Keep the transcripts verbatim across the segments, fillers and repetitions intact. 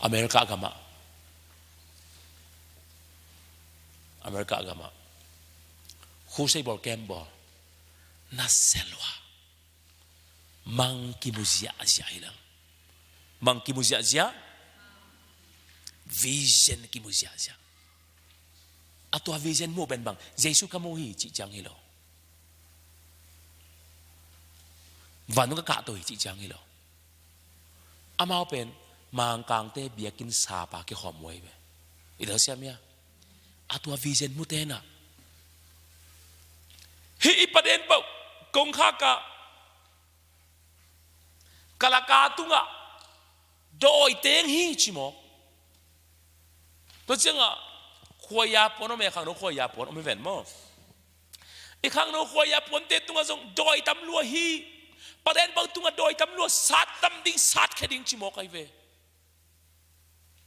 America gamah, America gamah, Crusade bawl, camp bawl, na selua, mang kimu ziahziah hi lo. Mang kimu ziahziah, vision kimu ziahziah. A tua vision muh pen bang, Jesu ka mu hi cih ciang hi lo. Van ka kahto hi cih ciang hi lo. Amau pen Mangkangte biakinn sapa kikhawm uh ahi ve. I telsiam hia? A tua vision mute na, hih i paden pau kongkhak ah kalaka tungah dawi teng hi ci mawk. Tua ciangah khuaia puan om e, khangno khuaia puan om hi ven maw. I khangno khuaia puante tungah zong dawi tam lua hi. Paden pau tungah dawi tam lua, sat tam ding, sat khia ding ci mawk ahi ve.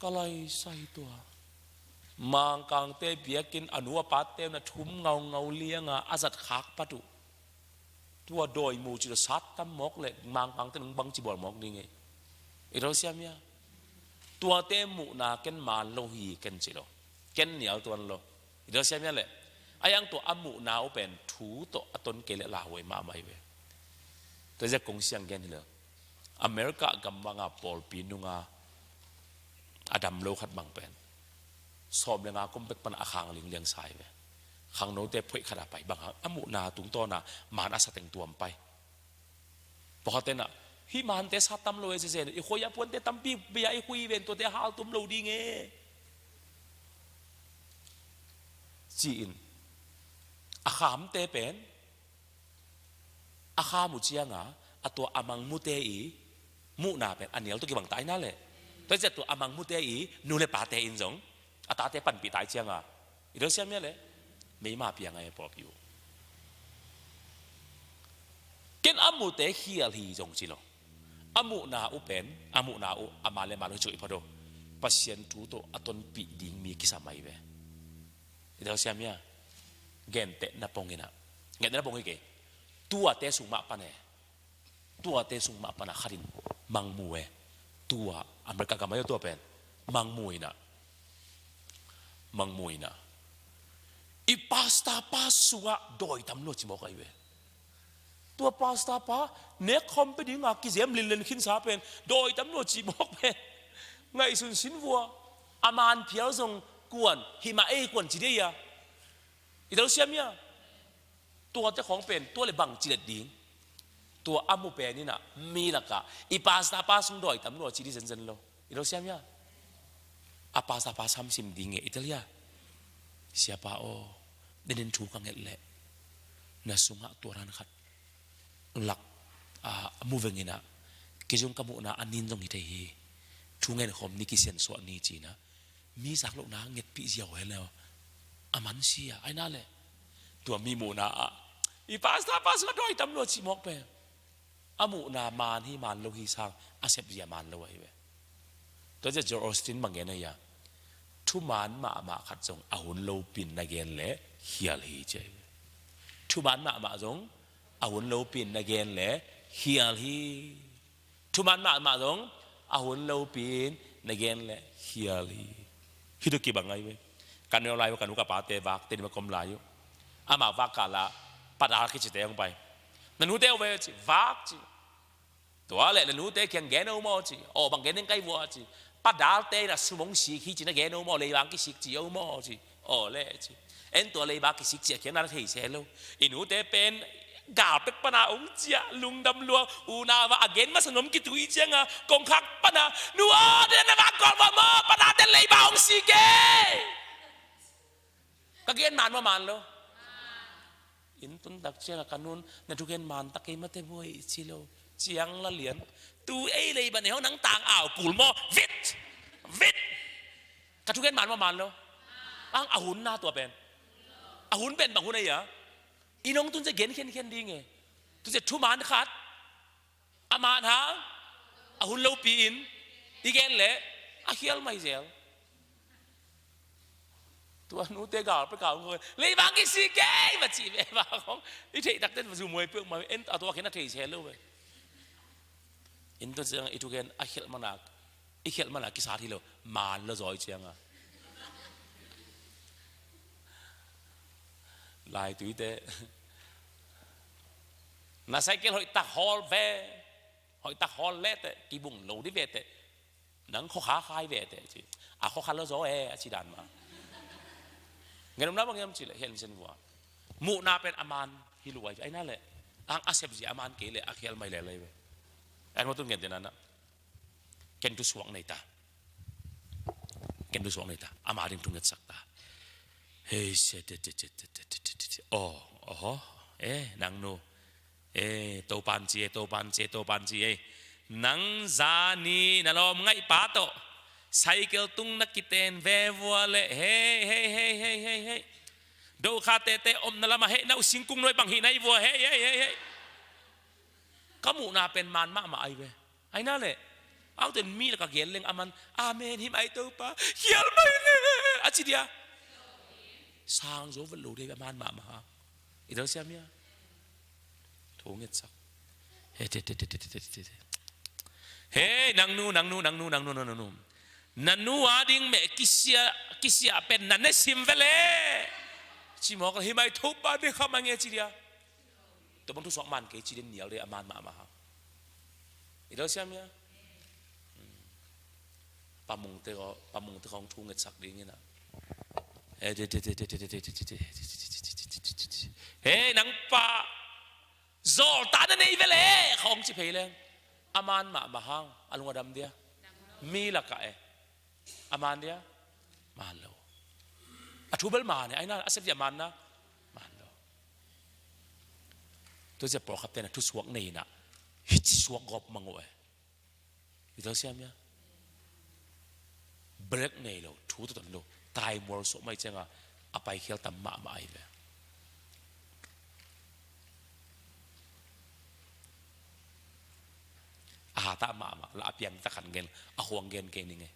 Ka laisai tua Mangkangte biakinn a nu a pate na thum ngaungau lianga a zat khak pat uh. Tua dawi mu ci lo, sat tam mawk le Mangkangte nung bang ci bawl mawk ding e. I telsiam hia? Tuate muhna ken man lo hi ken ci lo. Ken nial tuan lo. I telsiam hia le? A yang tua a muhna uh pen thu tawh a ton kei le lauhuai mahmah hi ve. Tua zia kong siang gen hi lo. America gam banga pawlpi nunga a dam lo khat bang pen sawm le nga kum bek pana a khang lingliang sa hi ve. Khangnote phoih khat a pai bang hang, a muhna tungtawna man a sa teng tuam pai. Pakhat tenah, hih mante sat tam lo e, zezen i khuaia puante tampi bia i khui ven, tuate a hal tum lo ding e, ci-in a khamte pen a kham uh cianga a tua a mang mute i muhna pen a nial tawh kibang ta ahi na le. Tua ciah tua a mang mute i nu le pate in zong a tate panpih ta ahi cianga, i telsiam hia le? Meima piang ahi pawlpi uh. Ken a mute khial hi zong ci lo. A muhna uh pen, a muhna uh a ma le ma lo hi cuk i pha do. Pasian thu tawh a tonpih ding mi kisam ahi ve. I telsiam hia? Gentehna pongin ah, gentehna pong hi kei. Tuate sung mah pan e. Tuate sung mah pana khatin mang mu e. Tua America gam ahi tua pen mang mu inah, mang mu inah i pastor pa sungah dawi tam lua ci mawk ahi ve. Tua pastor pa nek khawm pe dinga kizem linlen khinsa pen dawi tam lua ci mawk pen ngaihsun sin vua. A man phial zong kuan, himah ei kuan ci dei a. I telsiam hia? Tuate khawng pen tua le bang ci let ding? Tua a mu pen inah mi lakah i pastor pa sung dawi tam lua ci dih zenzen lo. I telsiam hia? A pastor pa samsim ding e, i tel hia? Siapa aw, denin thu ka nget leh na sungah tua ran khat lak a mu veng inah, kei zong ka muhna a nin zong hi thei hi. Thu ngen khawm ni, kisiansuah ni ci inah mi zak lohna ngetpih ziau hen lo. A man sia ahi na le. Tua mi muhna ah i pastor pa sungah dawi tam lua ci mawk pen a muhna man hi man lo hi sang a sepzia man lo ahi ve. Tua zia Joel Osteen bang gen ahi a, thuman mahmah khat zong a hun lopi-in na gen le khial hi ci ahi ve. Thuman mahmah zong a hun lopi-in na gen le khial hi. Thuman mahmah zong a hun lopi-in na gen le khial hi. Hih tua kibang ahi ve. Ka neu lai uh ka nu ka pate vak te ni ma kom lai uh. Amah vak kala padal kicite hong pai. Na nute uh ve ci, vak ci. Tua le na nute kiang gen uh maw ci. Aw, bang gen ding kai vua ci. Padalte na sum hong sik hi ci na gen uh maw, leibang kisik ci uh maw ci. Aw le ci. En tua leiba kisik ci a kiang na thei se lo. I nute pen gal pek pana ong cia, lungdam lua, unau a gen masa nuam kitui cianga kongkhak pana, nu aw, den na vak gol vua maw, pana den leiba ong sik e. Ka gen man maw man lo? Inn tun tak ciangah ka nun, na thugen man tak kei mate buai i ci lo. Ciang la lian. Tu ei lei ban hong nang tang au kul maw? Vit! Vit! Ka thugen man maw man lo? Ang a hun na tua pen. A hun pen bang hun ahi a? I nong tun cia gen khenkhen ding e. Tu cia thuman khat. A man hang a hun lopi-in i gen leh a khial mai zel. Tua nute gal pek a hong leibang kisik kei va cih ve va khong i theih takte va zum huai peuhmah ve. En a tua khin a thei se lo ve. In tua ciang i thugen a khialh manak I khialh mana kisat hi lo, man lo zaw i cianga. Laituite. Na cycle hoih tak hawl ve. Hoih tak hawl le te, kibung lo di ve te. Nang khokha khai ve te ci. A khokha lo zaw e, a ci dan ma. Ngen omna bang hiam ci le, hian sen vua. Muhna pen a man hi lo ai, ai na le. Ang a sep zi a man kei le, a khial mai le lai ve. An mo tun ngen te na na. Ken tu suak nei ta. Ken tu suak nei ta. Ama ding tu ngetsak ta. Hei, se, te, te, te. Oh, oho. Eh, nang nu. Eh, Topan ci, eh, Topan ci, eh, Topan ci, eh. Nang zani na lawm ngaih pa tawh. Cycle tung na kiten ve vua le. Hei, hei, hei, hei, hei, hei. Do kha tete om na lama hei, na u singkung noi bang hi nai vua. Hei, hei, hei, hei. Ka muhna pen man mahmah ai ve. Ai na le. Auten mi laka gel leng aman. Amen, him ai Topa. Khial mai le. A ci dia. Sang zo vet lo dia, a man mahmah ha. I dal siam ia. Thu ngetsak. He, te, te, te. He, nang nu, nang nu, nang nu, nang nu, nang nu, nang nu. Na nu a ding meh kisia, kisia pen na ne sim ve le. Ci mawk le, him ai Topa de kha ma nge ci dia. Tua bang thu suak man kei ci den nial de a man mahmah ha. I dal siam ia. Pamungte ko, pamungte khong thu ngetsak ding ina. He, nang pa zawlta na nei ve le khong ci phei leng. A man mahmah hang, a lung a dam dia. Mi laka e. A man dia. Man lo. A thu bel man e, ai na, a sep dia man na. Man lo. Tua zia pawlkhat ten a thu suak nei ina. Hici suak gawp mang uh e. I dal siam ia. Break nei lo, thu tutan lo. Tai mual suak mai cianga, a paikhial tam mahmah ai ve. A hatah mahmah, la a piang takhan gen, a huang gen kei ning e.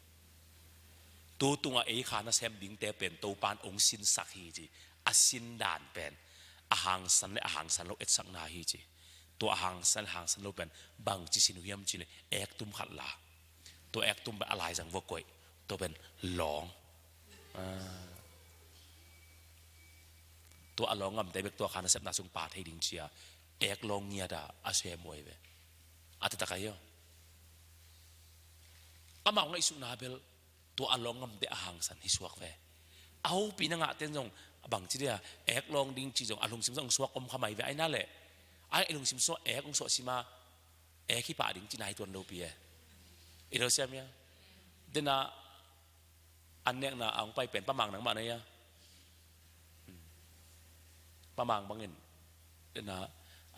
Tu tunga ei kha nasem dingte pen Topan ong sinsak hi ci. A sin dan pen. A hangsan le a hangsan lo etsakna hi ci. Tua a hangsan le hangsan lo pen. Bang ci sin uh hiam ci le. Ek tum khat la. Tua ek tum pen a laizang vua koih. Tua pen lawng. Ah. Tua a lawng ngamte bek tua kha nasepna sung pa thei ding cia. Ek lawng ngiata a sem uh ai ve. A taktak ai aw. Amau ngaihsutna bel. Tua a lawng ngamte a hangsan hi suak ve. A hopi na ngahten zong a bang ci dia, ek lawng ding ci zong a lungsim zong suak om kha mai ve ai na le. Ai lungsim suak ek ong suak sima, ek hi pah ding ci nai tuan lopi e. I lo siam ia. Dena an nekna a ong pai pen pamang nang mah na ia. Pamang bangin. Dena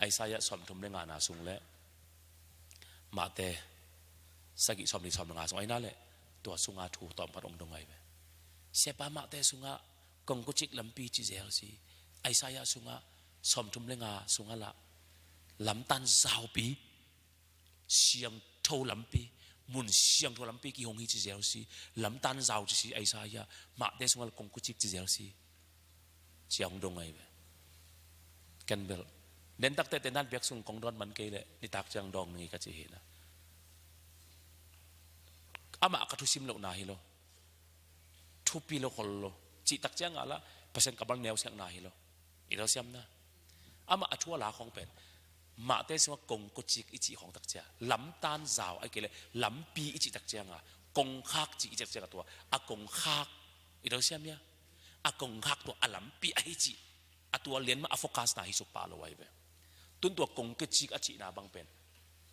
Isaiah sawmthum le ngana sung le Mate sagih sawmli sawmli nga sung ai na le tua sunga thu tawm khat ong dong ai ve. Siapa Mate sunga kongkucik lampi ci zel si. Isaiah sunga sawmthum le nga sunga la lamtan zaupi siangtho lampi, mun siangtho lampi kihong hi ci zel si. Lamtan zau ci si Isaiah, Mate sunga la kongkucik ci zel si. Cia hong dong ai ve. Ken bel. Den takte tendan piak sung kong dawn man kei le, nitak ciang dawng ning ka ci hi na. Amah ka thusim lohna hi lo. Thupi lo khol lo. Cih tak ciang a la, Pasian ka bal neu siakna hi lo. I lo siam na. Amah a thu a la khong pen. Mate sunga kongkucik i cih khong tak cia. Lamtan zau ai kei le, lampi i cih tak ciang a. Kongkhak cih i cih tak ciang a tua. A kongkhak. I lo siam ia. A kongkhak tua a lampi a hi cih. A tua lian ma a focus na hi suk pah lo ai ve. Tun tua kongkucik a cihna bang pen.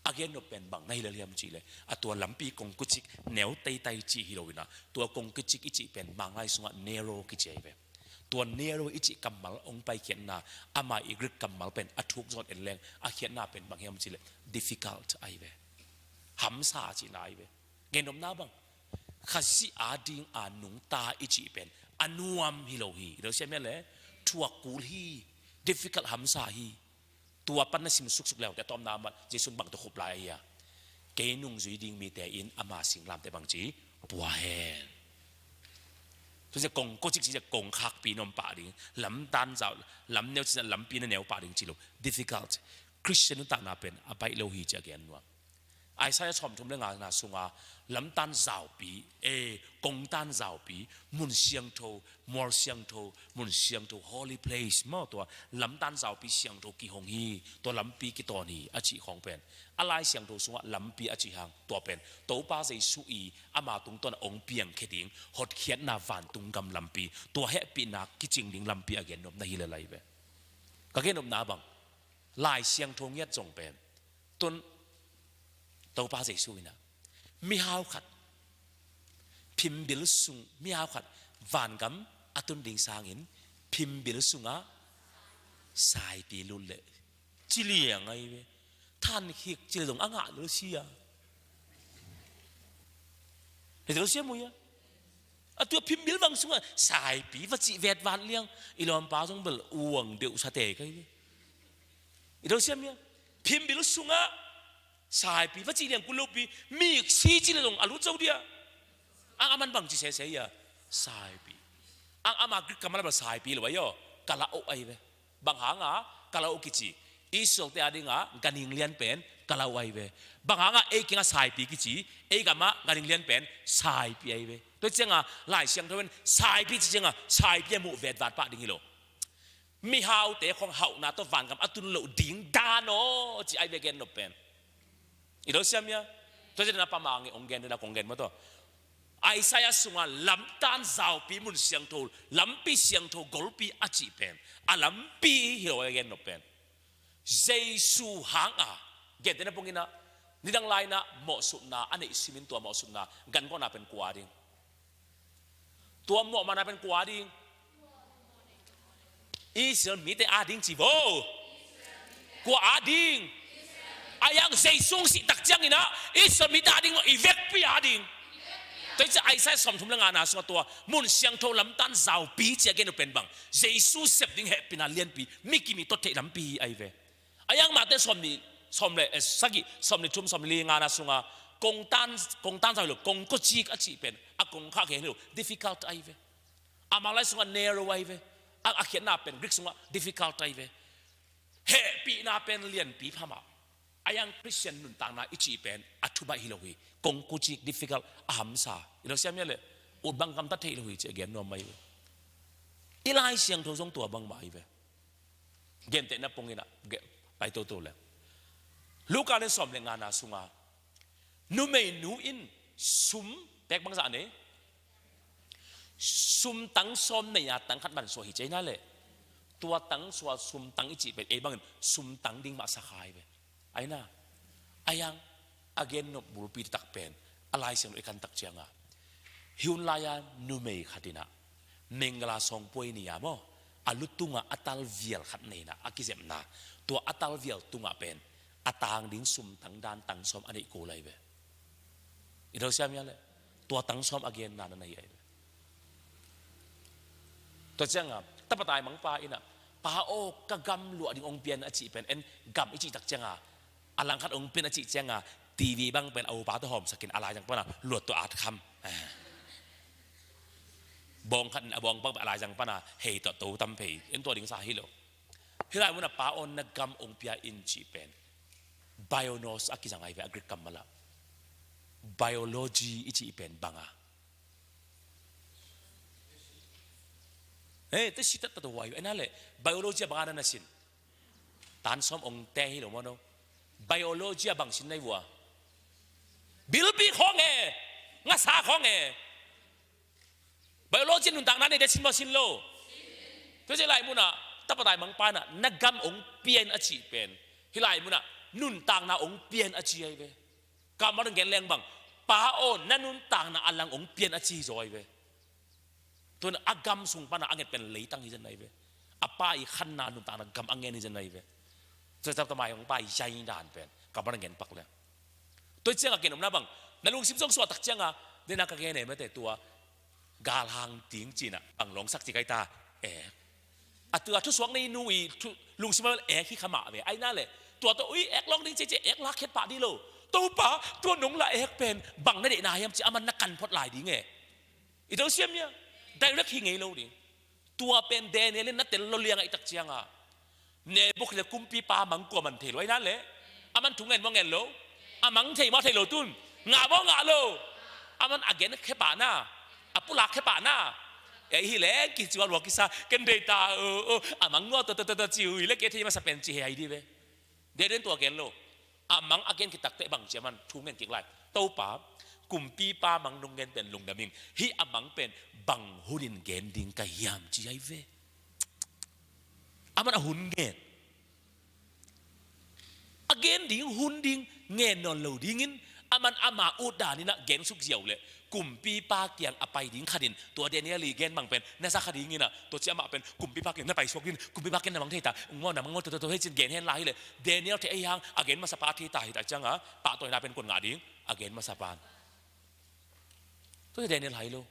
A gen nop pen bang na hi lel hiam cih le. A tua lampi kongkucik neu teitai cih hi lo ina. Tua kongkucik i cih pen manglai sunga narrow kici ai ve. Tua narrow i cih kammal ong paikhiatna. Ama i Greek kammal pen a thuk zawn en leng. A khiatna pen bang hiam cih le. Difficult ai ve. Hamsa a cihna ai ve. Gen nopna bang. Khazih a ding a nungta i cih pen a nuam hi lo hi. I lo siam ia le. Thuak kul hi. Difficult hamsa hi. Tua pan na sim suksuk leute a tawmna amat Jesu'n bang tawh khup lai a hia. Kei nungzui ding mite in ama singlamte bang ci pua hen. Tucia kongkucik ci cia kongkhakpi na om pah ding. Lamtan zau, lamneu ci cia lampi na neu pah ding ci lo. Difficult. Christian nuntakna pen a baih lo hi ci a gen nuam. Isaiah sawmthum le ngana sunga lamtan zaupi, e, kongtan zaupi, mun siangtho, mual siangtho, mun siangtho, holy place maw, tua lamtan zaupi siangtho kihong hi, tua lampi kitawn hi a cih khawng pen, a Lai Siangtho sungah lampi a cih hang tua pen Topa Jesu i ama tungtawn a hong piangkhia ding hotkhiatna vantung gam lampi, tua hehpihna kicing ding lampi a gennopna hi le lai ve. Ka gennopna bang, Lai Siangtho ngiat zong pen tun Topa Jesu in ah mihau khat phimbil sung, mihau khat vangam a tun ding sangin phimbil sungah saipi lut leh ci liang ahi ve. Thankhik ci leh zong a ngah lel sia. Hei, telsiam uh hia? A tua phimbil vang sungah saipi va cih vetvat liang, i lawmpa zong bel uang deuh sa te ka hi ve. I telsiam hia? Phimbil sungah saipi va cih liang kul lopi, miksi ci leh zong a lut zo dia. Ang aman bang ci sese hia? Saipi. Ang ama Greek kammal a bel saipi lo ahi aw, kalao ahi ve. Bang hanga kalao kici? Israelte a dinga ganhing lian pen kalao ahi ve. Bang hanga ei kiangah saipi kici? Ei gamah ganhing lian pen saipi ahi ve. Tua cianga Lai Siangtho in saipi ci cianga saipi a muh vetvat pah ding hi lo. Mihaute khong hauhna tawh vangam a tun loh ding dan aw ci ahi ve gennop pen. I telsiam hia? Tua ciang na pamang i ong gen dena kong gen maw taw. Isaiah sunga lamtan zaupi, mun siangtho, lampi siangtho, golpi a cih pen a lampi hi lo a gennop pen. Jesu hanga, gentehna pongin ah nidang lai-in ah mawhsutna a neih simin tua mawhsutna gankhawhna pen kua a ding? Tua mawhmana pen kua a ding? Israel mite a ding ci vo. Kua a ding? Ayang Jesu sih tak ciangin ah Israel mite a ding maw, i vekpi a ding? Tua hi ciah Isaiah sawmthum le ngana sungah tua mun siangtho lamtan zaupi ci a gen uh pen bang, Jesu sep ding hehpihna lianpi, mi kim i tot theih lampi ahi ve. Ayang Mate sawmnih, sawm le, eh, sagih, sawmnih thum, sawmnih li ngana sunga kongtan, kongtan zau hi lo, kongkocik a cih pen a kongkhak hi lo, difficult ahi ve. Amah lai sungah narrow ahi ve. A, a khiatna pen Greek sungah difficult ahi ve. Hehpihna pen lianpi phamah. Ayang Christian nuntakna i cih pen a thubaih hi lo hi. Kongkocik, difficult, a hamsa. I lo siam hia leh ut bang kamtat thei lo hi ci a gen nuam ahi ve. I Lai Siangtho zong tua bangmah ahi ve. Gentehna pongin ah, ge-, lai toto le. Luka le sawm le ngana sunga numeinu in sum pek bangzah nei, sum tang sawm nei a tang khat mansuah hi ci ahi na leh, tua tang sual sum tang i cih pen ei bangin sum tang ding mah sa kha hi ve. Ahi na, ayang a gennop bulpi taktak pen a Lai Siangtho i kan tak cianga, hi hun lai-a numei khat in ah Mingala sawngpuai ni-a maw, a lu tungah a tal vial khat nei in ah a kizepna, tua a tal vial tungah pen a tang ding sum tang dan tang sawm a neih kul ahi ve. I lo siam hia leh? Tua tang sawm a genna na hi ahi ve. Tua cianga tapa taimangpa in ah, "Pa aw, ka gam luah ding ong pian," a cih pen, en gam i cih tak cianga, a langkhat ong pian a cih cianga, T V bang pen a upa tawh hawmsakin a laizang pana luat tawh at kham. Eh. Bawng khat in a bawng bang pen a laizang pana hei tawh to tam phei, en tua ding sa hi lo. Hi lai munah, "Pa aw, na gam ong pia in," cih pen bionos a kizang ahi ve, a Greek kammal ah. Biology i cih pen banga, eh, te si tat tat uh ahi ve. Ahi na leh biology a banga na na sin? Tan sawm ong te hi lo maw no. Biology a bang sin na hi vua? Bilpi khawng e, ngasa khawng e. Biology nuntakna nei de sin maw, sin lo? Tua ci lai munah tapa taimangpa in ah, "Na gam ong pian," a cih pen hi lai munah nuntakna ong pian a ci ahi ve. Kammal in gen leng bang, "Pa aw, na nuntakna a lang ong pian," a ci hi zaw ahi ve. Tuan a gam sung pana a nget pen leitang hi zen ahi ve. A pa i khanna nuntakna gam a ngen hi zen ahi ve. Tua tapa taimangpa i zai dan pen kammal in gen pak leng. Tua cianga ken omna bang, na lungsim zong suah tak cianga, dena ka gen e mate, tua galhang ding cinah bang lawngsak ci kai ta. Eh. A tua thusuak nei nu i thu, lungsim a ek hi kha mah ve. Ahi na leh tua tawh, "Ui, ek lawng ding," ci ci, ek lak khiat pah dih lo. "Topa, tua nong la ek pen bang na deihna hiam?" ci aman na kan phot lai ding e. I to siam hia? Direct hi ngei lo ding. Tua pen Daniel in na tel lo liang a i tak cianga, Nebuchadnezzar kumpipa mang kua man thei lo ahi na leh, aman thu ngen maw ngen lo? A mang thei maw, thei lo tun? Ngah maw, ngah lo? A man a gen khepahna, a pulak khepahna. E, hi leng kici a lua kisa, ken deita, o, o, a mang nuam ta ta ta ta ci uh hi leh, kei thei masa pen ci hi hai di ve. Deden tua gen lo. A mang a gen khit takteh bang ci a man, thu ngen kik lai. Topa, kumpipa mang nong gen pen lungdam ing. Hih a mang pen bang hunin gen ding ka hiam ci ai ve. A man a hun ngen. A gen ding hun ding ngen nawn lo dingin, a man ama ut danin ah gen suk ziau leh, kumpipa kiang a pai ding khatin, tua Daniel i gen bang pen na za kha dingin ah, tua ciang amah pen kumpipa kiang na paisuak dingin, kumpipa kiang na mang thei ta, ngua na mang ngua, tua tua tua hei cin gen hen lai hi leh, Daniel thei ahi hang, a gen masapa a thei ta hi ta ciang a, pahtawina pen kua'n ngah ding, a gen masapa. Tua Daniel hai lo.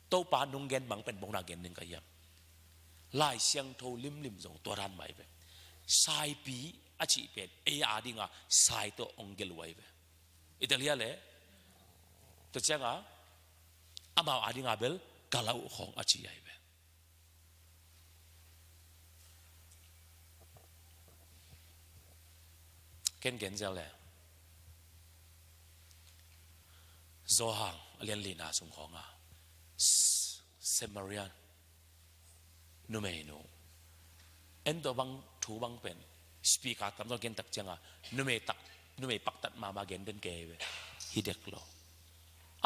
Topa nong gen mang pen bang hunin gen ding ka hiam. Lai Siangtho limlim zong tua dan mah ai ve. Saipi a cih pen ei a dinga sai tawh hong gelh uh ai ve. I tel hia leh, tua ciang a, amau a dinga bel galauh khawng a ci ai ve. Ken gen zel leh, Johan a lian lina sung khawng a, S-, Samaria numeinu, en tawh bang thu bang pen, speaker tam tawh gen tak ciang a, numei tak, numei paktat mahmah gen den kei ve. Hi dek lo.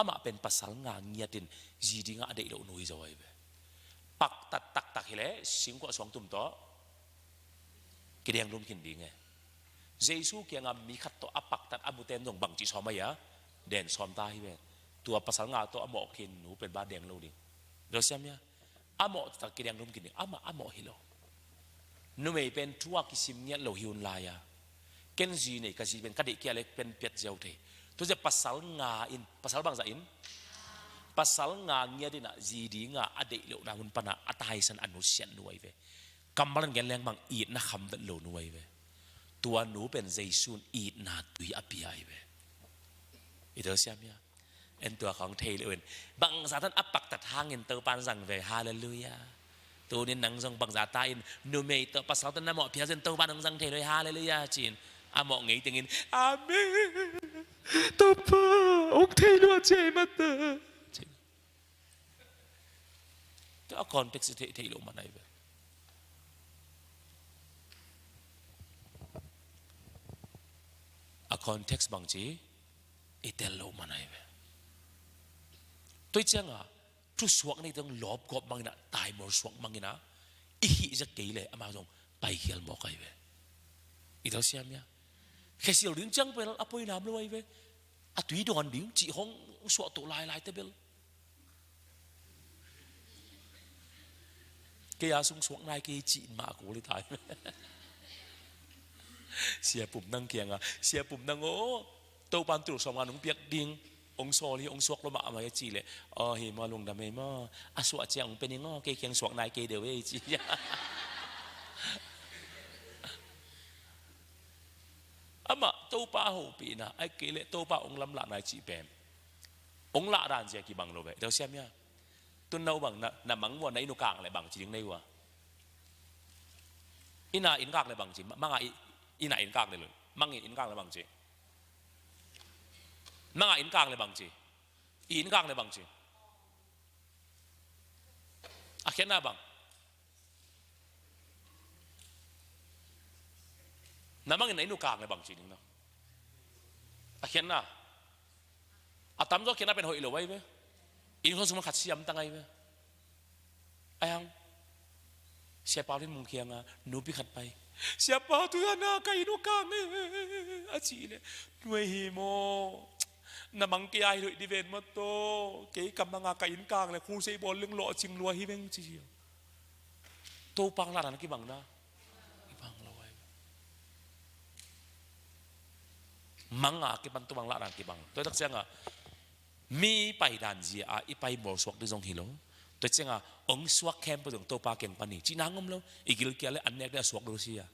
Amah pen pasal nga ngiatin zi dingah a deih loh nu hi zaw ai ve. Paktat taktak hi leh singkuang suangtum tawh kidenglum khin ding e. Jesu kiangah mi khat tawh a paktat a muten zong bangci sawm ai a, den sawm ta hi ve. Tua pasal nga tawh a mawh khin nu pen bang deng lo ding. Lo siam hia? A mawh tak kidenglum khin ding, amah a mawh hi lo. Numei pen thu a kisim ngiat lo hi un lai a, ken zi nei, ka zi pen ka deih kei leh pen piat ziau thei. Tua ciang pasal nga in, pasal bangzah in, pasal nga ngiatin ah zi dingah a deih lohna hun panah a taisan a nusiat nu ai ve. Kammal in gen leng bang, itna kham vet lo nu ai ve. Tua nu pen Jesu in itna tui a pia ai ve. I tel siam hia? En tua khawng thei lo in, bangzah tan a paktat hangin Topa'n zang ve. Halleluiah. Tunin nang zong bangzah ta in, numei tawh pasal tawh na mawh phial zen, Topa'n hong zang thei lo hi. Halleluiah ci-in, a mawh ngei tengin, amen, Topa, hong thei lua ci ai mah ta. Tua a context i theih, theih loh man ai ve. A context bangci i tel loh man ai ve. Tua ciang a, thusuak nei teng lawp gawp mang in ah, taimawr suak mang in ah, i hih zek kei leh amah zong paikhial mawk ai ve. I tel siam hia? Khesil ding ciang pen a poi nam lo ai ve. A tui dawn ding cih hong suah to lailai te bel. Kei a sung suak nai kei cih mah a kul hi tai. Sia Pum Nang kiangah, Sia Pum Nang aw, Topa'n tul sawmnga nong piak ding, hong sawl hi, hong suak lua mahmah hi a cih leh, aw, hi maw, lungdam hi maw, a suah ciang hong pia ning aw, kei kiang suak nai kei deuh ei ci. Amah Topa hopihna, ahih kei leh Topa hong lamlahna i cih pen, hong lahdan zia kibang lo ve. Tel siam hia? Tun no bang, na, na mang uh a, na inn uh kang leh bangci ding na hi uh a? Inn a inn kang leh bangci, ma-, mang a i-, inn a inn kang leh lo. Mang in inn kang leh bangci. Mang a inn kang leh bangci. I inn kang leh bangci. A khiatna bang. Na mang in na inn uh kang leh bangci ding na? A khiatna. A tamzaw khiatna pen hoih lo ai ve. Inn khong sung man khat siam tang ai ve. Ai hang, Sia Pau Lin Mung kiangah, nupi khat pai. Sia Pau, tu-a na ka inn uh kang e, a cih leh, nuai hi maw, na mang kei a hi lo hi di ven maw taw, kei ka mang a ka inn kang leh khusei bawl leng lawhcing lua hi veng ci hi. Topa hong lahdan a kibang na? Kibang lo ai. Mang a kipan Topa hong lahdan kibang. Tua tak ciangah mi paidan zia a i pai bawlsuak ding zong hi lo. Tua ciangah hong suak khempeuh zong Topa kiang pan hi cihna hong om lo. I gilkial leh an nek ding a suak lo si a.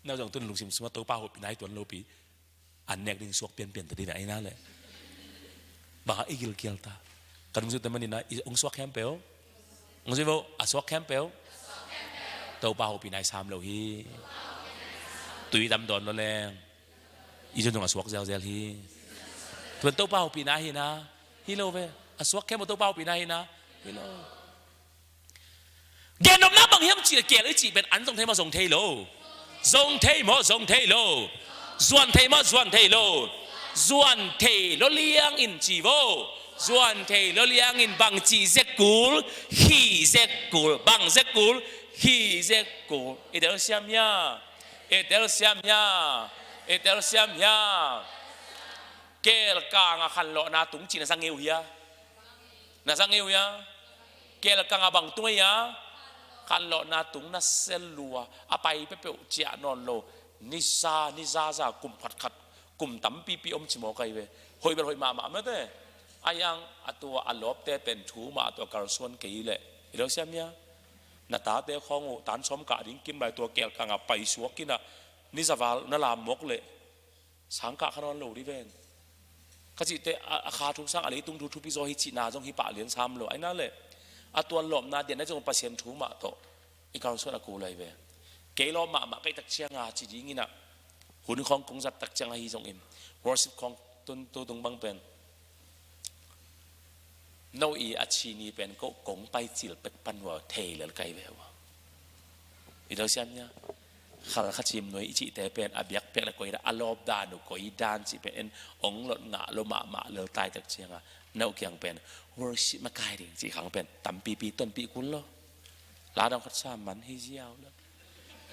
Na zong tun lungsim sungah Topa hopihna hi tuan lopi, an nek ding suak pianpian ta ding a, ahi na leh. Bang a i gilkial ta? Ka nungzute manin a, i hong suak khempeuh, hong zui vo, a suak khempeuh Topa hopihna hi sam lo hi. Tui tam dawn lo leng. I zun zong a suak zelzel hi. Tua pen Topa hopihna hi na, hi lo ve. A suak khempeuh Topa hopihna hi na, hi lo. Gennopna bang hiam cih leh, keel i cih pen an zong thei maw, zong thei lo? Zong thei maw, zong thei lo? Zuan thei maw, zuan thei lo? Zuan thei lo liang in ci vo. Zuan thei lo liang in bang cih zek kul? Khih zek kul. Bang zek kul? Khih zek kul. I telsiam hia? I telsiam hia? I telsiam hia? Keel kangah khanlawhna tung cih na za ngei uh hia? Na za ngei uh hia? Keel kangah bang tung ei hia? Khanlawhna tung, na se lua, a pai peuhpeuh ciah nawn lo. Ni za, ni za za, kum khatkhat, kum tampipi om ci mawk ahi ve. Hoih bel hoih mahmah mate. Ahi hang a tua a lawpte pen thu mah tawh kalsuan kei leh, i lo siam hia? Na tate khawng uh tan sawm kah ding kim lai tua keel kangah paisuak in ah, ni za val na lam mawk leh sang kah kha nawn lo dih ven. Ka cihte a, a kha thu sang a leitung thu thupi zaw hi cihna zong hi pah lian sam lo. Ahi nak leh a tua lawpna diahna zong Pasian thu mah tawh i kalsuan a kul ahi ve. Kei lawp mahmah ka hih tak ciang a ci ding in ah, hun khawng kong zat tak ciang ahi zongin, worship khawng tun tu tung bang pen, no i a ci ni pen ko kong pai cil pek pan uh a thei lel ka hi ve uh. I do siam hia? Khal kha cim nuai i cihte pen a biak pek le koi dan, a lawp dan uh koi dan cih pen en ong lot ngah lo mahmah lel tai tak ciang a, no kiang pen worship makai ding cih khang pen tampipi tonpih kul lo. La dang khat sa man hi ziau lo.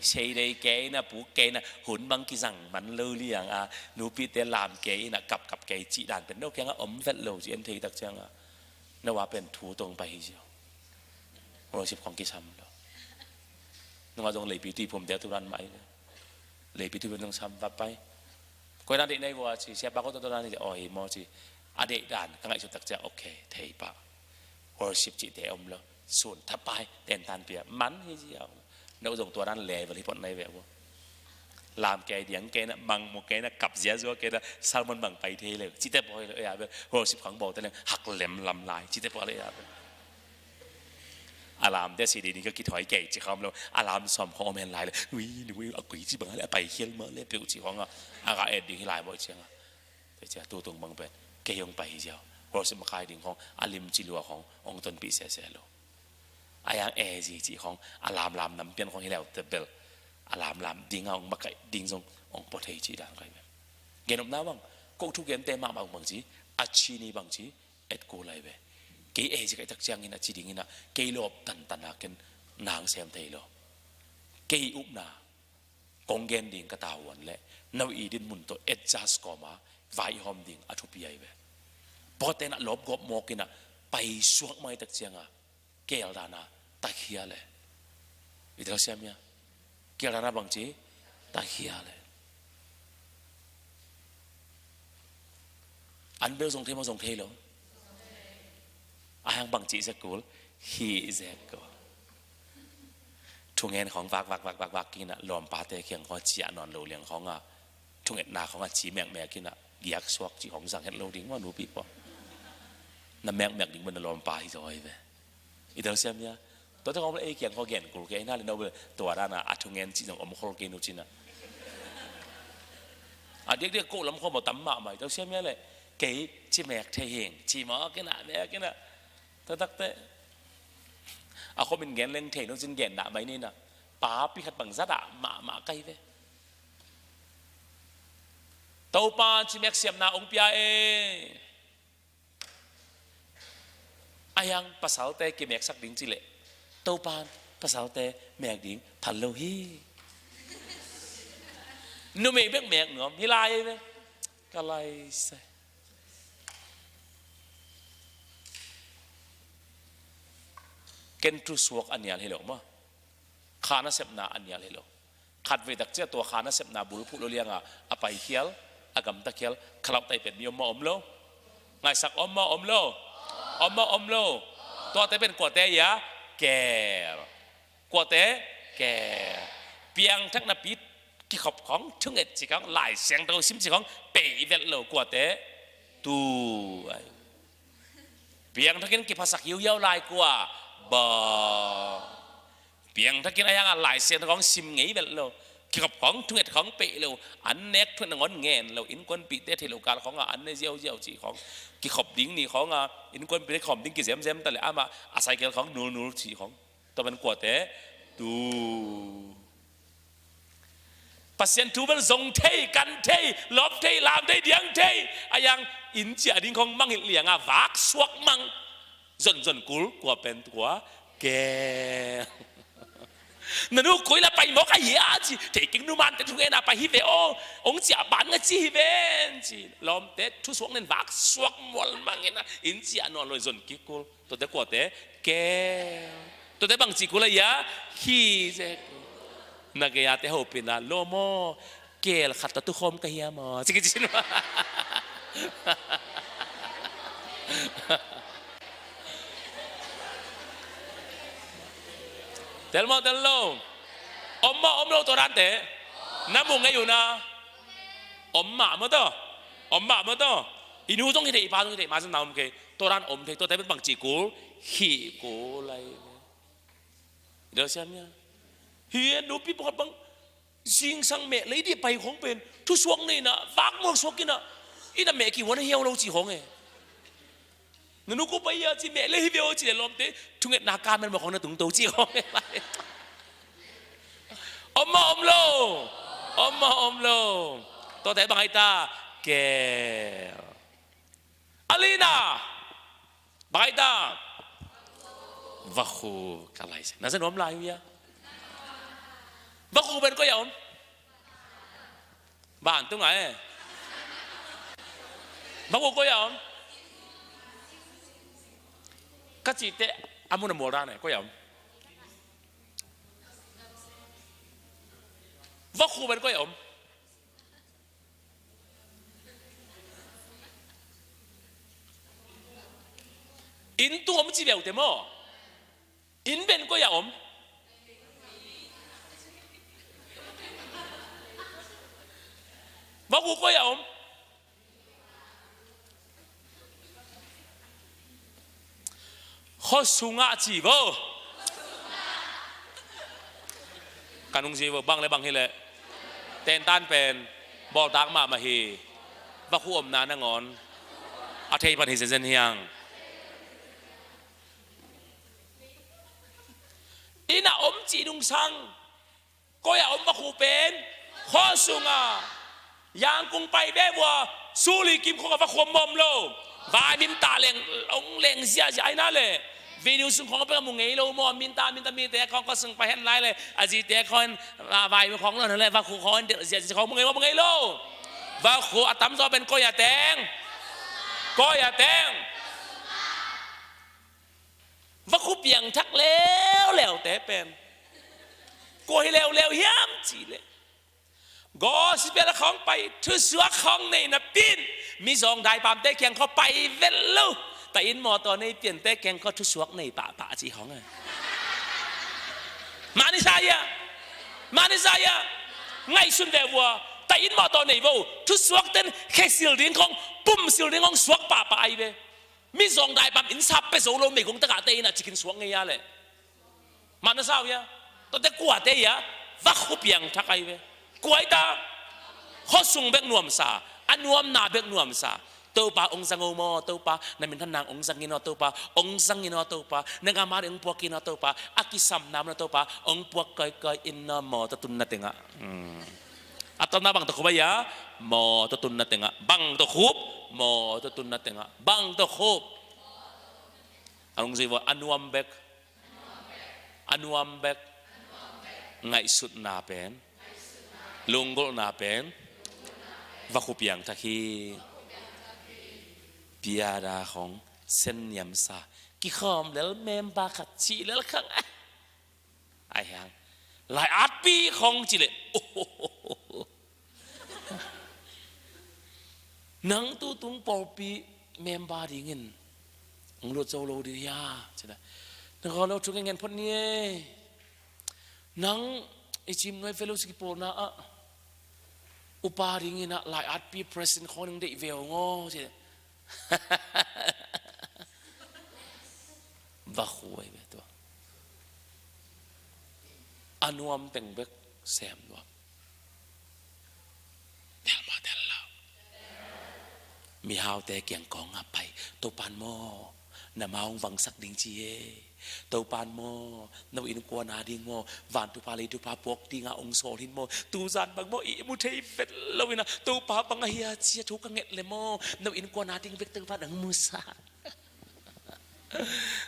Sei dei kei na, puk kei na, hun bang kizang man lo liang a, nupite lam kei na, kapkap kei cih dan pen no kiang a om vet lo cih en thei tak ciang a, no a pen thu tong pai hi ziau. Worship khong kisam lo. Nunga zong leipi tui phum dia tu dan mai lo. Leipi tui phum zong sam va pai. Koi na deih nei vua ci, siapa ko to to na ni, oi mo ci. A deih dan ka ngaihsut tak ciang, okay, thei pah. Worship cihte om lo. Sun thapai, tentan pia man hi ziau. No zong tua dan level hi pot nai ve uh. Lam kei, diang kei na, mang mu kei na, kap ziazua kei na, sermon bang pai thei le. Cihte poi lo, ya be, worship khang bawl te leng hak lem lam lai. Cihte poi lo, ya be. A lam te si di ni ka kithoi kei ci kham lo. A lam sawm khong om hen lai le. Ui, ni ui, a kui ci bang le, a pai hial ma le, peuh ci khong a. A ka et ding hi lai bawi ciang a. Te cia tu tung bang pen kei hong pai hi ziau. Worship makai ding khong, a lim ci lua khong, hong tonpih sese lo. A yang e zi ci khong, a lamlam nam pian khong hi leu te bel, a lamlam ding a hong makai ding zong hong pua thei ci dan kai ve. Genopna bang, ko thu gente mahmah bang ci, a ci ni bang ci, et ko lai ve. Kei e zi kai tak ciangin a ci dingin a, kei lawp tantan a ken nang sem thei lo. Kei upna, kong gen ding ka tavuan leh, no i din mun tawh adjust kawm a, vai i hawm ding a thupi ahi ve. Pawten a lawp gawp mawk in a, pai suak mai tak ciang a, keel dan a, takhia le. I tel siam hia? Keel dan a bang ci, takhia le. An bel zong thei maw, zong thei lo? A hang bang ci zek kul, hi zek kul. Thungen khong vak, vak, vak, vak, vak, kina lawmpate kiang khong ciah nawn lo liang khong a. Thungetna khong a ci mekmek kina giak suak ci khong zang het lo ding maw nupi pawl. Na mekmek ding maw na lawmpa hi zaw hi ve. I tel siam hia? Tua te khong ei kiang khong gen kul kei na le no be tua dan a a thungen ci zong om khol kei nu cina. A diakdiak ko lam khong maw tam mahmah i tel siam hia le. Kei ci mek thei hing ci maw kina mek kina. Taktakte a khomin gen leng thei no cin gen dah mai ni na. Papi khat bang zat ah mahmah kai ve. Topa ci mek siamna ong pia e. A yang pasalte kimeksak ding ci leh Topa pasalte mek ding phal lo hi. Numei bek mek nuam hi lai ve. Ka lai se. Ken thu suak a nial hi lo maw? Kha nasepna a nial hi lo. Khatvei tak ciah tua kha nasepna bulphuh lo lianga a paikhial, a gamtakhial, khalauh taipet mi om maw om lo? Ngaisak om maw om lo? Om maw om lo? Tuate pen kuate ia? Keel. Kuate? Keel. Piangthak napi kikhop khong, thunget ci khong, Lai Siangtho sim ci khong, pei vet lo kuate? Tu ai. Piangthakin kiphasak hiuhiau lai kua? Ba. Piangthakin a yanga Lai Siangtho khong sim ngei vet lo. Kikhop khawng, thunget khawng pei lo, an nek thunget nangawn ngen lo, innkuanpihte thei lo kal khawngah an ne ziauziau cih khawng. Kikhop ding ni khawngah innkuanpihte kikhop ding kizemzem ta leh amah a cycle khawng nulnul cih khawng. Tua pen kuate? Tu Pasian thu bel zong thei, kan thei, lawp thei, lam thei, diang thei. A yang inn ciah ding khawng mangngilh liangah vak suak mang. Zonzon kul, kua pen kua? Keel. Na nu koi la pai mawk a hia ci, thei kik, numante thungetna pai hi ve aw, hong ciah ban nga ci hi ven ci. Lawmte thusuak nen vak suak mual mangin a inn ciah nawn lo, zon kik kul. Tuate kuate? Keel. Tuate bangci kul a hia? Khi ze kul. Na gei-ate hopihna, lawm aw, keel khat tawh tukhawm ka hia maw? Ci kici maw? Tel maw, tel lo? Om maw, om lo, tua dante? Na mu ngei uh na? Om mah maw taw? Om mah maw taw? I nu zong hi thei, i pa zong hi thei, ma zong na om kei. Tua dan om thei, tuate bangci kul? Khih kul lai. I dal siam ia. Hi e, nupi pakhat bang zingsang meh lei dih pai khong pen thusuak nei na, vak mual suak ina, ina meh kihuan a hiau lo ci khong e. Na nu ko pai ia ci, meh lei hi ve aw ci le lawmte thungetna kamel ma khong na tungto ci khong e. Om ma om lo? Om ma om lo? Tuate bang ai ta? Keel. A lina. Bang ai ta? Vakhu. Ka lai se. Na se nuam lai uh ia. Vakhu pen koi a om? Ban tung a e. Vakhu koi a om? Ka cihte a mun a mual dan e, koi a om? Vakhu pen koi a om? Inn tung om ci veu te maw? Inn pen koi a om? Vakhu koi a om? Khua sungah ci vo. Ka nungzui vo, bang le bang hi leh tentan pen bawltak mahmah hi. Vakhu omna nangawn a thei pan hi zenzen hiang. Inn a om cih nungsang. Koi a om vakhu pen? Khua sungah. Yangkung pai beh vua, Suli Kim khong a vakhu om mawm lo. Vaimim ta leng, ong leng ziazia ai na le. Video sung khong a pek a mu ngei lo maw, minta minta mite khong khua sung pai hen lai le. A zite khong, a, vaimim khong lo hen le, vakhu khong ziazia khong mu ngei maw, mu ngei lo. Vakhu a tamzaw pen koi a teng? Koi a teng? Vakhu piangthak leuleute pen kua hi leuleu hiam cih leh, gospel khawng pai, thusuak khawng nei napi in mizawng daipamte kiang khua pai vet lo. Ta inn mawtaw nei piante kiang khua thusuak nei pahpah cih khawng e. Mani sa ia? Mani sa ia? Ngaihsun ve vua. Ta inn mawtaw nei vo. Thusuak ten khesil ding khawng, pumsil ding khawng suak pahpah ai ve. Mizawng daipam inn sap pia zo lo meigong tagahte inn ah cikin suak ngei a leh. Mah na sa uh hia? Tuate kuate hia? Vakhu piangthak ahi ve. Kua hi ta? Khua sung bek nuamsa, a nuamna bek nuamsa. Topa ong zang o maw, Topa na minthan nang ong zang in aw, Topa ong zang in aw, Topa na gam a ding ong puak in aw, Topa a kisamna mun ah Topa ong puak kawikawi in aw, mawtaw tunna tengah. Hmm. A tawpna bang tawh khup ahi a? Mawtaw tunna tengah. Bang tawh khup? Mawtaw tunna tengah. Bang tawh khup? A nungzui vua, a nuam bek. A nuam bek. Ngaihsutna pen, lunggulhna pen vakhu piangthak hi. Piada khong, sen niamsa, kikhawm lel member khat cih lel khang. Ai hang. Lai atpi khong ci leh. Nang tutung pawlpi member dingin hong lut zo lo ding hia? Ci leh, na gawh lo thu ngen phot ni ei. Nang i Cim Nuai Fellowship kipawlna ah upa dingin ah lai atpi president khong ding deih ve hong aw, ci leh. Vakhu ahi ve tua. A nuam teng bek sem nuam. Mihaute kiang kong a pai, Topan maw, na ma hong vangsak ding ci e. Topan maw, no innkuan a ding maw, van thupha lei thupha puak dinga hong sawl hi maw. Tuzan bang maw, i mu thei vet lo ina, Topa bang a hia ci a thu ka nget le maw, no innkuan a ding bek Topan hong musak.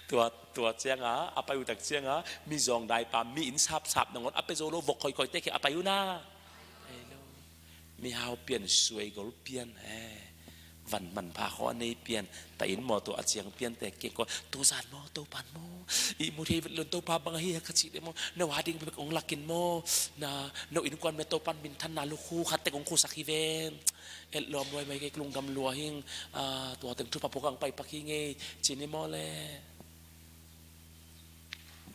Tua, tua cianga a pai uh tak cianga, mi zawngdaipa, mi inn sapsap nangawn a pia zo lo, vok khoikhoite kiang a pai uh na. Ei lo. Mihau pian, suaigol pian, eh. Van manpha khawng a nei pian, ta in maw, tua a ciang piante kiang kong, Tuzan maw, Topan maw, i mu thei vet lo in, Topa bang a hia ka cih le maw, no a ding bek hong lakin maw, na, no innkuan mah Topan minthanna lukhu khat tek hong khusak hi ven. Et lawm luai mai kei, lungdam lua hing, ah, tua teng thupha puak ang pai pak hi ngei, ci ni maw le.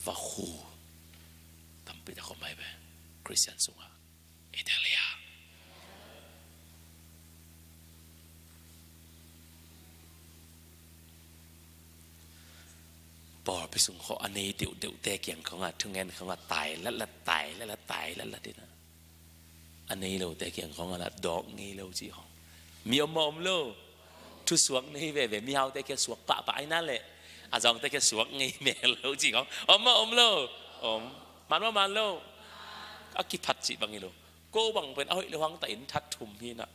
Va khu. Tampi tak om mai ve. Khristian sungah. Italia. Pawlpi sung khawng a nei deuhdeuhte kiang khawngah, thungen khawngah, tai latlat, tai latlat, tai latlat ina. A nei lote kiang khawng a lat dawk ngei lo cih khawng. Mi om maw om lo? Thusuak nei veve, mihaute kiang suak pahpah aina leh. A zawngte kiang suak ngei mel lo cih khawng. Om maw om lo? Om. Man maw man lo? A kiphat cih bang hi lo. Ko bang pen a hoih lo hang ta in that thum hi na.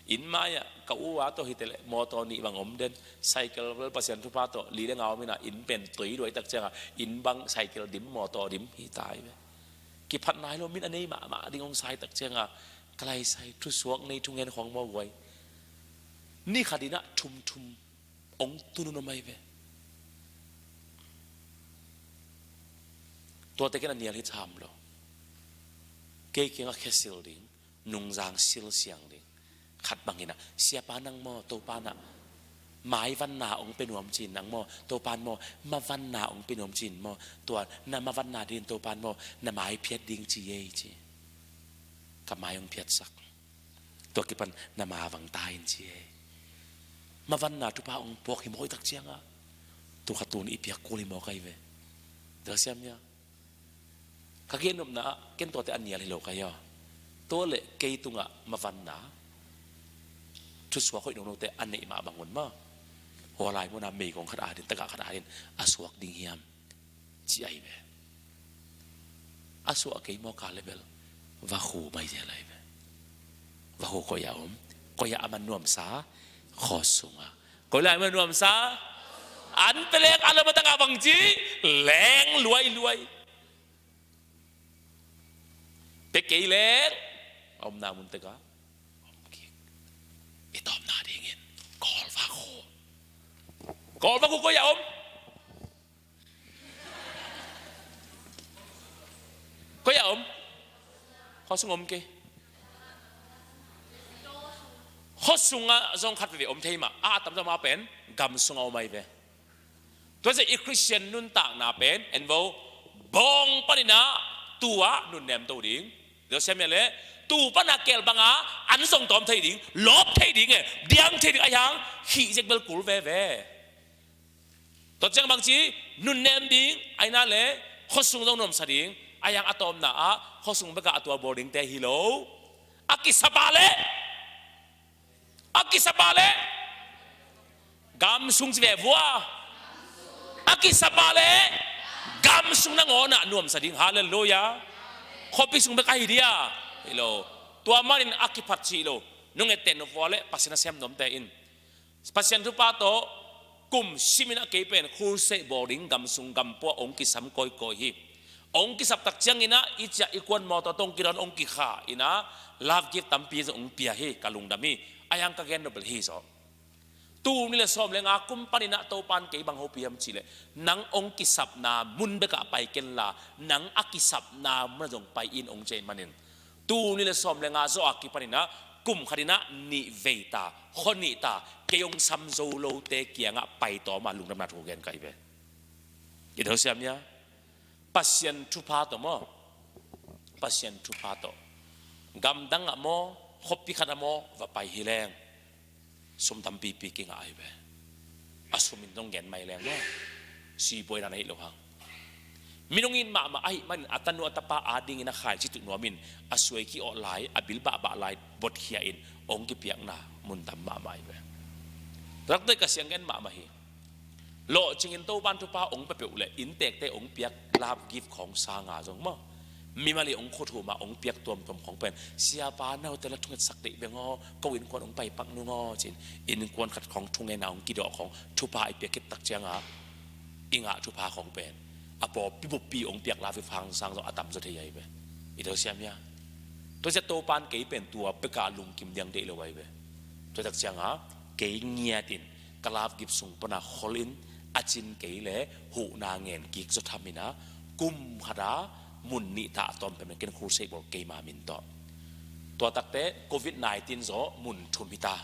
Inn mai-ah ka u a tawh hi te leh mawtaw nih bang om den. Cycle bel Pasian thupha tawh li le nga om hi na, inn pen tui duai tak ciangah inn bang cycle dim, mawtaw dim hi ta hi ve. Kiphat nai lo, min a nei mahmah ding hong sai tak cianga, ka lai sai, thusuak nei thungen khawng maw guai. Ni khat inah thumthum hong tun uh na mai ve. Tuate ken a nial hi tham lo. Kei kiangah khesil ding, nungzang silsiang ding. Khat bangin ah, siapa nang maw, Topan ah maivanna hong pia nuam cin, nang maw, Topan maw, mavanna hong pia nuam cin maw, tua na mavanna dingin Topan maw, na mai phiat ding ci ei ci. Ka mai hong phiatsak. Tua kipan na mavang ta in ci ei. Mavanna thupha hong puak hi mawk i tak ciangah, tu kha tun i piak kul hi mawk ahi ve. Tua siam ia. Ka gen nopna ah, ken tuate a nial hi lo ka hi aw. Tua leh kei tungah mavanna, thusuak hoih nonote a neih mah bangun maw, hua lai munah meigong khat adin, tagah khat adin a suak ding hiam, ci ahi ve. A suah kei maw ka leh bel, va khu mai zel ahi ve. Va khu koi-ah om, koi-ah a man nuamsa, khuasungah. Koi lai man nuamsa, an pelek a lam a tangah bangci, leng luailuai. Pe kei leng, a omna mun tekah om kik. I tawpna dingin, Kawl va khu. Kawl va khu koi-ah om. Koi-ah om. Khuasung om kei. Khuasungah zong khat veve om thei mah. A tamzaw mah pen gam sungah om ahi ve. Tua ciang i Khristian nuntakna pen en vo, bawng paninah tua nunnem to ding. Tua siam ia leh, tu panah kel bangah an zong tawm thei ding, lawp thei ding e, diang thei ding, ahi hang khih zek bel kul veve. Tua ciang bangci, nunnem ding, aina leh khuasung zong nuamsa ding, ahi hang a tawpna ah khuasung bekah a tua bawl dingte hi lo. A kisap a leh, a kisap a leh, gam sung ci ve vua. A kisap a leh, gam sung nangawnah nuamsa ding. Halleluiah. Khuapi sung bek ahi dia. Hi lo. Tua manin a kiphat cih lo. Nungette nupvua leh Pasian a sem nuamte in, Pasian thupha tawh kum simin a kei pen khulseih bawl ding gam sung gam pua hong kisam kawikawi hi. Hong kisap tak cianginah i ciah i kuan mawtaw tawh hong kidawn hong kikha inah love gift tampi zong hong pia hi, ka lungdam hi. Ahi hang ka gen nop bel hi zaw. Tul nih le sawm le nga kum paninah Topan kei bang hopih hiam cihleh, nang hong kisapna mun bekah pai kenla, nang a kisapna munah zong pai in hong ci ahih manin, tul nih le sawm le nga zawh a kipaninah kum khatinah nih vei ta, khua nih ta, kei hong sam zo lote kiangah pai tawm a lungdamna thu gen ka hi ve. I do siam ia? Pasian thupha tawh maw? Pasian thupha tawh. Gamdang ah maw, khuapi khat ah maw, va pai hi leng, sum tampipi kingah ahi ve. A sum in zong gen mai leng maw, sibuaina na hi lo hang. Minung it mahmah ahih manin a tanu a tapa adingin a khaici tuh nuamin a suai ki-awh lai, a bil bahbah lai botkhia in hong kipiakna mun tam mahmah ahi ve. Tua takte ka siang gen mahmah hi. Lawhcingin Topan thupha hong pia peuh le inntekte hong piak love gift khawng sanga zong maw, mimal i hong khuthum a hong piak tuamtuam khawng pen, siapa, note la thungetsak deih beng aw, ko innkuan hong paipak nung aw, ci-in innkuan khat khawng thungen a hong kidawh khawng thupha i piak khit tak cianga i ngah thupha khawng pen a pawlpi buppi hong piak love gift hang sang zong a tamzaw thei ahi ve. I tawh siam hia? Tua ciah Topan kei pen tua beka lungkim diang deih lo ahi ve. Tua tak cianga kei ngiatin ka love gift sung pana holin a cin kei le huhna ngen kik zaw thamin a kum khata mun nih tah tawm peuh ken crusade bawl keima min tawh. Tua takte covid nineteen zaw mun thum hita.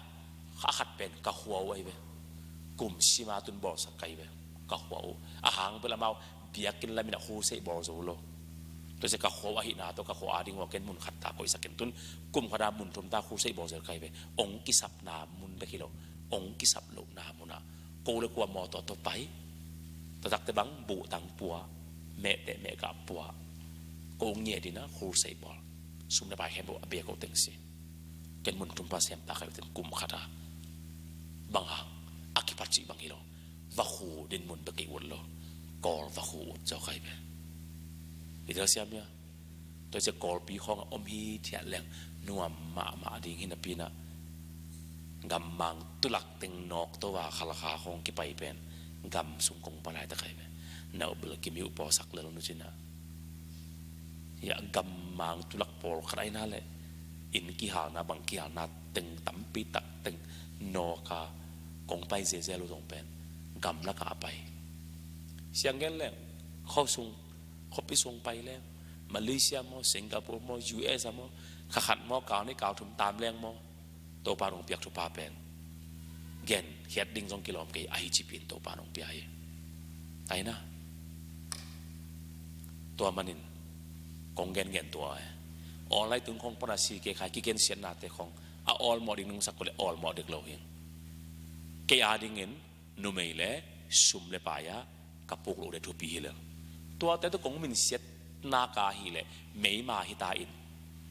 A khat pen ka khua uh ahi ve. Kum sima tun bawlsak ka hi ve. Ka khua uh a hang bel amau biakinn lamin a crusade bawl zo lo. Tua ciah ka khua uh ahihna tawh ka khua a ding uh a ken mun khat ta koihsak in tun kum khata mun thum ta crusade bawl zo ka hi ve. Ong kisapna mun bek hi lo, ong kisap lohna munah ko le kua mawtaw tawh pai. Tua takte bang buhtang pua, mehteh mehgah pua. Ko ngiat dina crusade bawl, sum le pai khempeuh a bia ko teng si. Ken mun thum pa sem ta ka hi ve. Kum khata bang hang a kipat cih bang hi lo. Vakhu din mun bek kei ut lo. Kawl vakhu ut zaw ka hi ve. I tawh siam hia? Tua ciah Kawlpi khawng a om hi thiah leng nuam mahmah ding hi napi-in ah, gammang tulak teng nawk to a Khalkha khawng kipai pen gam sung kong pai lai tak ahi ve. Nau bel kim hi uh pawlsak lel nu cin ah. Hiah gammang tulak pawlkhat ahihna leh inn kihalna bang kihalna teng tampi tak teng nawk a kong pai zezel uh zong pen gamlak ah a pai. Siang gen leng khuasung, khuapi sung pai leng, Malaysia maw, Singapore maw, U S a maw, kha khat maw, kal nih kal thum tam leng maw, Topa nong piak thupha pen gen khiat ding zong kilawm kei, ahi cipin Topa nong pia hi. Aina tua manin kong gen gen tua e. Online tung khong pana si ke khai kigen siatnate khong a awlmawh ding nungsak ko le awlmawh dek lo hing. Kei a dingin numei le sum le pai a ka puk loh de thupi hi lel. Tuate tu kong minsiat naka hi le meima hita in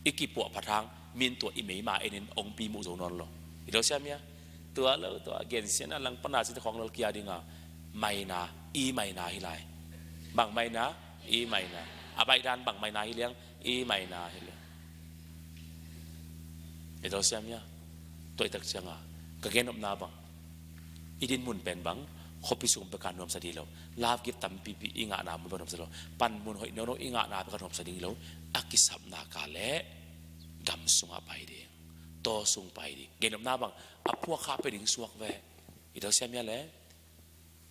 i kipuah phat hang min tua i meima enin ong pi muh zo nawn lo. I lo siam hia? Tua lo tua gensiatna langpana site khawng lel kia dinga maina, i maina hi lai. Bang maina? I maina. A baihdan bang maina hi liang? I maina hi liang. I lo siam hia? Tua i tak cianga ka gen nopna bang i din mun pen bang khuapi sung peka nuamsa di lo. Love gift tampipi i ngahna mun peka nuamsa di lo. Panmun hoih nono i ngahna peka nuamsa ding lo. A kisapna ka le gam sungah pai ding, taw sung pai ding. Gen nopna bang a phuak kha pe ding suak ve. I tawh siam hia le?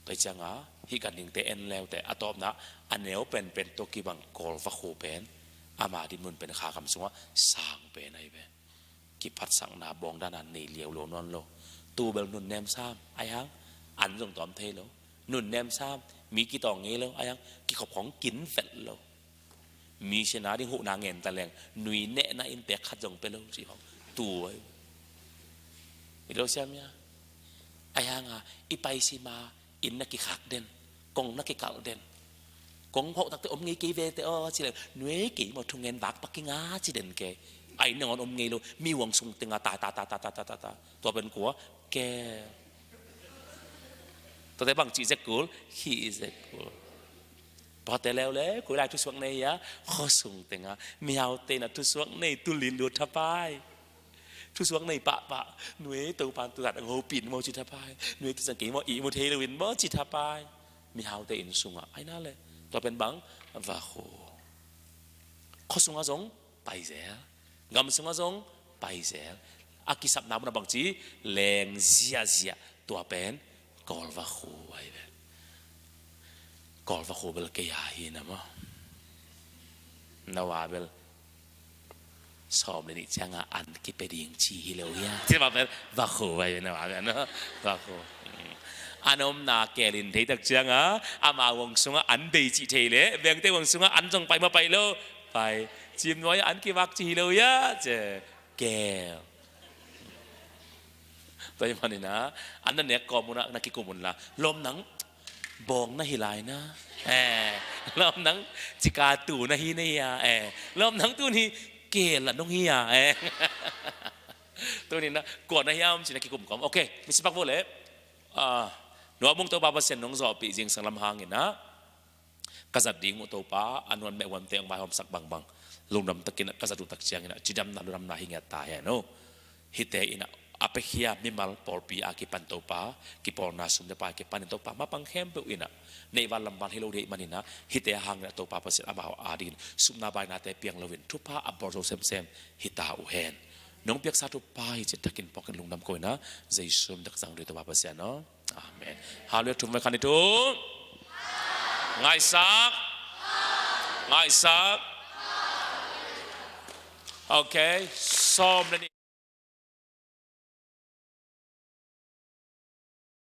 Tua cianga hih kan dingte en leute a tawpna a neu penpen tawh kibang Kawl vakhu pen ama din mun pen kha gam sungah sang pen ahi ve. Kiphatsakna bawngdana nei liau lo nawn lo. Tu bel nunnem sam ahi hang an zong tawm thei lo. Nunnem sam mi kitawng ngei lo ahi hang kikhop khawng kin vet lo. Mi siana ding huhna ngen ta leng nui nehna in pek khat zong pe lo cih khawng tu ahi. I lo siam hia? Ahi hanga i pai sima inn na kikhak den, kong na kikalh den. Kong hawh takte om ngei kei vete aw ci leng nuei kei maw, thungen vak pak kinga ci den kei. Ai nangawn om ngei lo, mi huang sung tenga ta ta ta ta ta ta ta ta. Tua pen kua? Ke. Tuate bang cih zek kul, khih zek kul. Pate leuleu koi lai thusuak nei hia? Khuasung tenga mihaute na thusuak nei, tulin lut thapai. Thusuak nei pahpah nuei Topan tu zat ang hopin maw ci thapai. Nuei tu zang kei maw, i mu thei loin maw ci thapai. Mihaute inn sungah aina le tua pen bang vakhu. Khuasungah zong paizel, gam sungah zong paizel. A kisapna munah bangci leng ziahziah, tua pen Kawl vakhu ahi ve. Kawl vakhu bel kei a hi na maw? Na wa bel sawm le nih cianga an kipe ding ci hi lo hia? Ci va bel vakhu ahi ve, na wa bel no vakhu. An omna kelin thei tak cianga ama wang sungah an bei cih thei le vengte wang sungah an zong pai maw, pai lo? Pai. Cim nuai an kivak ci hi lo hia? Ci kel. Tua hi manina an na nek kawm unah na kikum unla lawm nang bawng na hi lai na. Eh, lawm nang cika tu na hi na hia? Eh, lawm nang tuni kel la nong hia? Eh. Tunina kua na hiam ci na kikum kawm. Ok, misi pak vo le. Ah, nuam ung Topa Pasian, nong zawhpih zingsang lam hangin ah ka zat ding uh Topa, a nuan meh huante hong vaihawmsak bangbang, lungdam takin ah ka zat uh tak ciangin ah cidamna ludamna hi ngiat ta hen aw. Hihte in ah a piakhia mimal pawlpi a kipan Topa, kipawlna sum le pai kipan in Topa, mapang khempeuh in ah neihval lamval hi lo ding ahih manin ah hihte hangin ah Topa Pasian, amau adingin supna bainate piang loin thupha a bawl zo semsem hi ta uh hen. Nong piaksa thupha hi cih takin pawlkhat lungdam ko in ah, Jesu min tawh ka zang uh hi Topa Pasian aw. Amen. Hallelujah. Thum vai khan i thum. Ngaihsak. Ngaihsak. Okay. Sawm le nih.